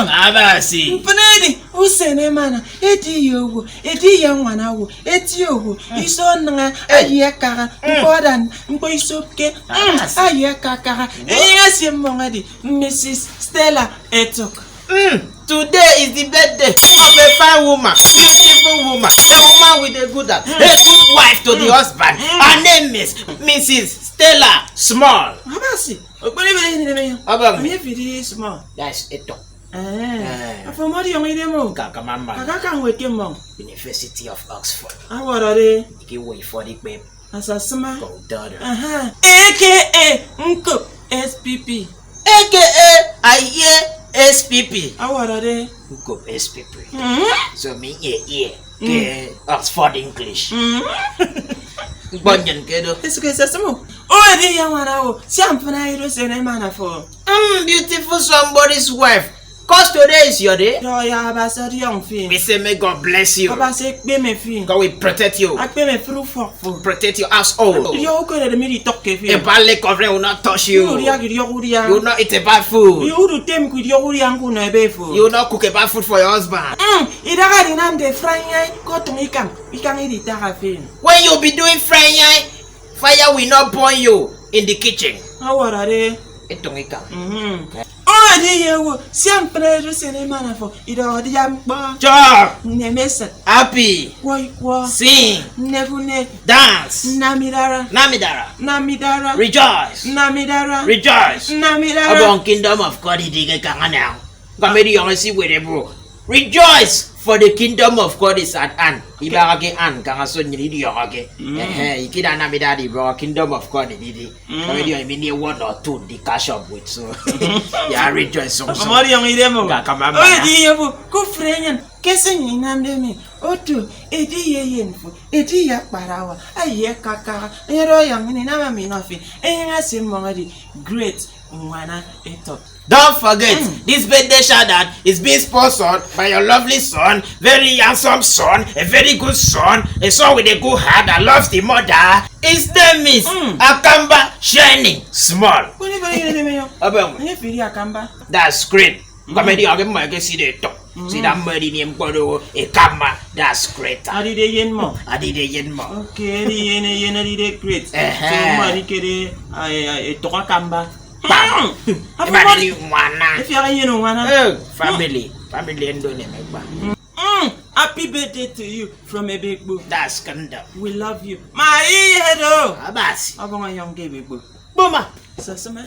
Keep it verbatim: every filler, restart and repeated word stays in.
Abasi. Mfịn edi usen emana, edi ye owo, edi ye ñwana owo, eti owo, iso nịña, ayi akara, ñkpọ ọdan, ñkpọ isopke, mm, ayi akakara. Enyịñ esie mmọñ edi Missus Stella Etok. Mm, today is the birthday of a fine woman, beautiful woman, a woman with a good heart, a good wife to the husband. Her name is Missus Stella Small. Abasi, okpere ibere ini deme yo. Abang. Ami fidi small. That's Etok. Eh. Eh. Afo ọmọdiọñọ idem o. Ka kamamba. Aka ka ñwed ke mmọñ. University of Oxford. Awọrọde. Iki wo ifọdi kpep. Asasịma. Goddaughter. Aha. A K A Nkop S P P. A K A Aye S P P. Awọrọde. Nkop S P P. Mm. So mi ye ye ke Oxford English. Mm. Ñkpọ nnyịn ke do. Esuk esesịm o. O edi ye ñwana o. Sia mfịna ido sene emana fo. Mm, beautiful somebody's wife. Cause today is your day. Dọ ya Abasi ọdiọñ fi. We say may God bless you. Abasi ekpeme fi. God will protect you. Akpeme fi ufọk fo. Protect your household. Idiọk ukerede mi iditọkke fi. Ebale covering will not touch you. Udiak idiọk udia. You will not eat a bad food. Udu tem ku idiọk udia ñko nọ ebe fo. You will not cook a bad food for your husband. Mm, idaha edinamde franyai kotụñ ikañ, ikañ iditaha fi. When you be doing franyai, fire will not burn you in the kitchen. Awọrọde. Etụñ ikañ. Mhm. Oro edi ye owo, sia mfịna edu sene emana fo, idọhọ dia ñkpọ. Chop. Nnemesịt. Happy. Kwọ ikwọ. Sing. Nnebune. Dance. Nnamidara. Namidara. Nnamidara. Rejoice. Nnamidara. Rejoice. Nnamidara. Ọbọñ kingdom of God idige kaña now. Comedy on si wede bro. Rejoice, for the kingdom of God is at hand. Ibaha ke an kaña so nyin idiọñọ ke. Mm. Ehe, ikida Namidara ibọñọ kingdom of God ididi. Mm. Kami dio mi ni one or two di cash up with so. Ya rejoice so so. Ọmọdiọñ idem o. Ga kama mana. Edi ye bu kufre nyen kese nyen inamde mi. Otu edi ye yen fu edi ya kparawa. Aye kaka. Nyero yang ni nama mi no fi. Enye asim mongadi great. Nwana Etok. Don't forget, this birthday shout out is being sponsored by your lovely son, very handsome son, a very good son, a son with a good heart that loves the mother. His name is Akamba Shining Small. Kuni ba yene me yo. Abang. Ni firi Akamba. That's great. Comedy of my get see the top. See that money name Bodo Ekamba. That's great. Adide yen mo. Adide yen mo. Okay, edi yen yen adide great. Ehe. So mari kede Etok Akamba. Bam. Everybody wanna. If you are you know wanna. Oh, family. Family endo ne me ba. Mm. Happy birthday to you from Ebekpo. That's kanda. We love you. My head oh. Abasi. Abang young Ebekpo. Boma. Sasama.